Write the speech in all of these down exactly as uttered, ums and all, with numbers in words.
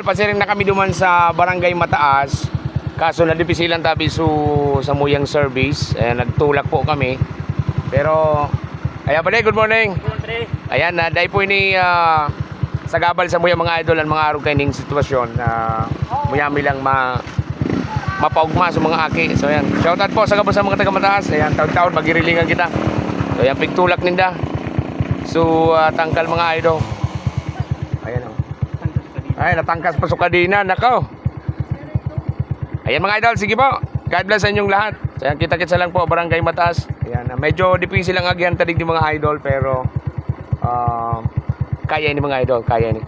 Pasiring na kami duman sa Barangay Mataas. Kaso nadipisilan tabi su samuyang service. Ayan, nagtulak po kami. Pero, ayan pala, good morning. Ayan, na dai po ini ah, sagabal sa muya mga idol ang mga arog kaining sitwasyon na muya mi lang ma mapaugma sa mga aki. So ayan, shout out po sa gabos sa mga taga Mataas. Ayan, taon-taon magirilingan kita. So ayan, pigtulak ninda. So ah, tangkal mga idol. Ayan oh. Ay, natangkas pa su kadena, nako. Ayan mga idol, sige po. God bless sa inyong lahat. So, ayan, kita-kitsa lang po, Barangay Mataas. Ayan, ah, medyo dipisi lang agihan tadig di mga idol, pero ah, kaya ni mga idol, kaya ni.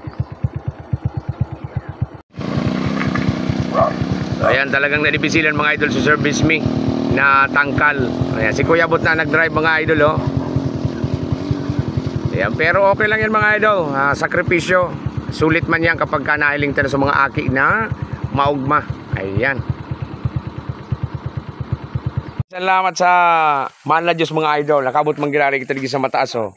So, ayan, talagang nadipisilan mga idol sa service mi na tangkal. Ayan, si Kuya Bot na nag-drive mga idol, oh. Ayan, pero okay lang yan mga idol. Ah, sakripisyo. Sulit man yan kapag ka nahiling tayo sa mga aki na maugma. Ayan. Salamat sa mahal na Diyos mga idol. Nakabot man girari kita digi sa Mataas, oh.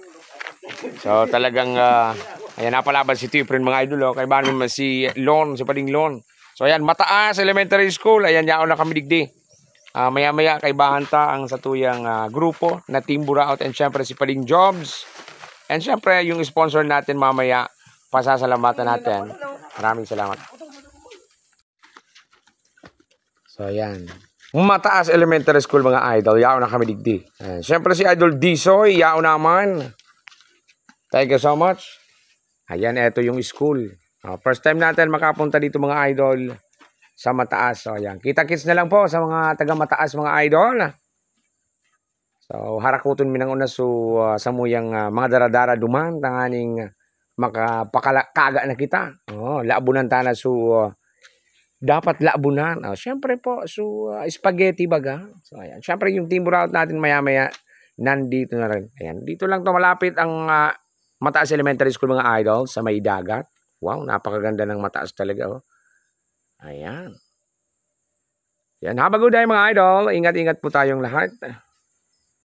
So talagang ah, ayan, napalaban si Tio Pren mga idol, oh. Kaibahan mo si Lon, si Pading Lon. So ayan, Mataas Elementary School. Ayan, yaon na kami digdi. Ah, maya-maya kaibahan ta ang satuyang ah, grupo na Team Buraot and syempre si Pading Jobs. And syempre yung sponsor natin mamaya, pasasalamatan natin. Maraming salamat. So ayan. Mataas Elementary School mga idol. Yaon na kami digdi. Ayan. Syempre si Idol Disoy, yaon naman. Thank you so much. Ayan, eto yung school. Ah, first time natin makapunta dito mga idol sa Mataas. So ayan. Kita-kits na lang po sa mga taga Mataas mga idol. So harakoton mi nang una so ah, samuyang ah, mga daradara duman tanganing makapakala kaga na kita. Oh, labunan ta na so ah, dapat labunan. Oh, syempre po so ah, spaghetti baga. So ayan. Syempre yung Team Buraot natin maya-maya nandito na rin. Ayan, dito lang to malapit ang ah, Mataas Elementary School mga idol sa may dagat. Wow, napakaganda ng Mataas talaga oh. Ayan. Yan, have a good day mga idol. Ingat-ingat po tayong lahat.